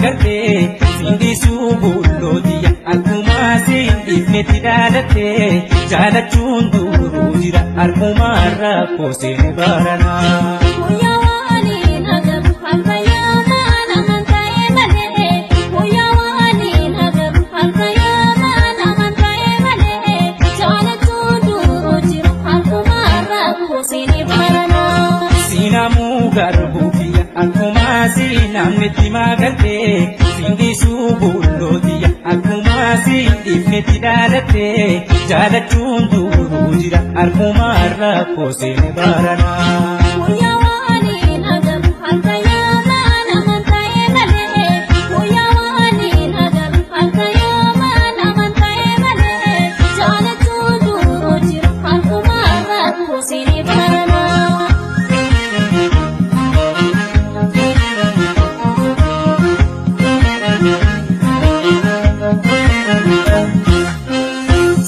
magartee Sindiisuu bullootiya akkuma siin dhiifnetti dhaalattee jaalachuun duruu jira harkuma rakkoo seene baranaa. Siinamuu garbuufiyya akkuma siinamnetti magartee Sindiisuu bullootiya akkuma siin dhiifnetti dhaalattee jaalachuun duruu jira harkuma rakkoo seene baranaa.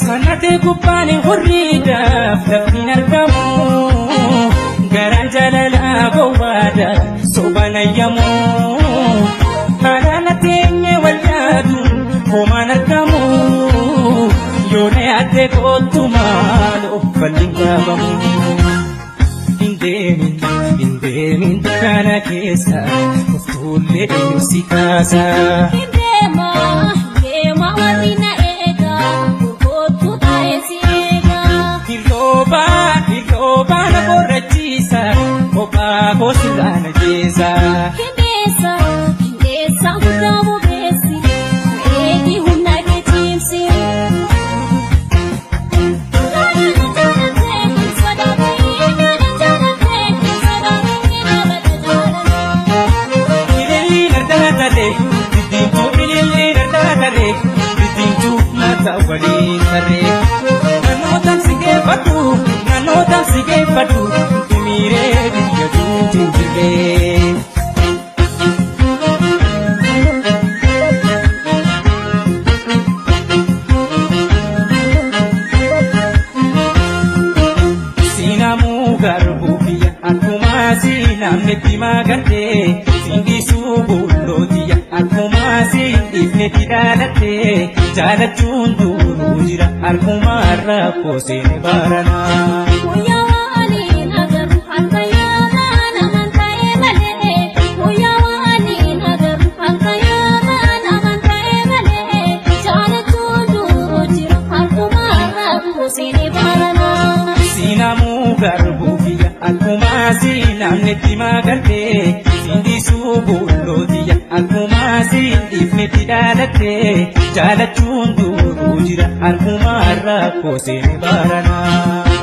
Sanatee gubbaan hurriidhaaf laftiin argamu garaan jaalalaa gowwaadha sobaan ayyamu haala teenye wal yaaduun homaan argamu yoona yaaddee kootu maaloo bal'in qaabamu. Hin deemin hin deemin dukkana keessa kuftuullee eenyu si kaasa. Hin deemaa deemaa warri na eegaa. Hirroobaa na qorrachiisa kophaa koosirraa na jeesa. Hindheessa hindheessa guddaa bobeessi eegi humna kee cimsi. Ililii nardaa tarree diddiimtuu ililii nardaa tarree diddiimtuu mataa waliin tarree. Naannoo si geeffadhu naannoo si geeffadhu miiree biyya duutiin jirree. Siinamuu garbuufiyya akkuma siinamnetti magartee Sindiisuu bullootiya akkuma siin dhiifnetti dhaalattee jaalachuun duruu jira harkuma rakkoo seene baranaa. Siinamuu garbuufiyya akkuma siinamnetti magartee Sindiisuu bullootiya akkuma siin dhiifnetti dhaalattee jaalachuun duruu jira harkuma rakkoo seene baranaa.